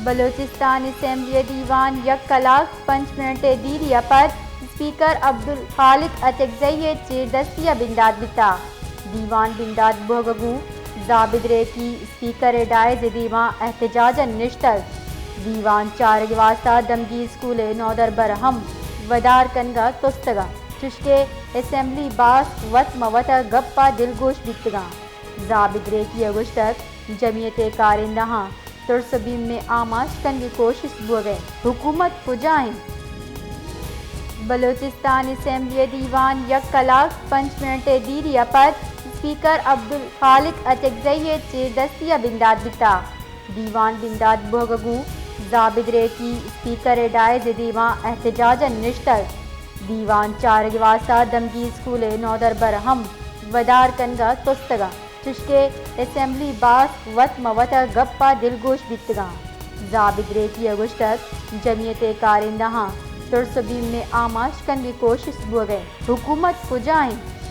بلوچستان اسمبلی ءِ دیوان یک کلاک پنچ منٹ ءِ دیری ءَ پد اسپیکر عبدالخالق اچکزئی ءِ چیردستی ءَ بندات بیتگ۔ دیوان بندات بوگ ءَ گوں زاہ بدریکی اسپیکر ءِ ڈائز ءِ دیما احتجاج ءَ نشتگ۔ دیوان چارگ ءِ واستہ دمگی اسکول ءِ نودربر ہم ودار کنگ ءَ تستگ انت، چشکہ اسمبلی باسک وت ماں وت ءَ گپ ءَ دلگوش بیتگ انت۔ زاہ بدریکی ءَ گوشتگ، جمعیت ءِ کارندہاں ترس ءُ بیم ءِ آماچ کنگ ءِ کوشست بوگ ءَ انت، حکومت کجا انت؟ بلوچستان اسمبلی ءِ دیوان یک کلاک پنچ منٹ ءِ دیری ءَ پد اسپیکر عبدالخالق اچکزئی ءِ چیردستی ءَ بندات بیتگ۔ دیوان بندات بوگ ءَ گوں زاہ بدریکی اسپیکر ءِ ڈائز ءِ دیما احتجاج ءَ نشتگ۔ دیوان چارگ ءِ واستہ دمگی اسکول ءِ نودربر ہم ودار کنگ ءَ تستگ انت، چشکہ اسمبلی باسک وت ماں وت ءَ گپ ءَ دلگوش بیتگ انت۔ زاہ بدریکی ءَ گوشتگ، جمعیت ءِ کارندہاں ترس ءُ بیم ءِ آماچ کنگ ءِ کوشست بوگ ءَ انت، حکومت کجا انت؟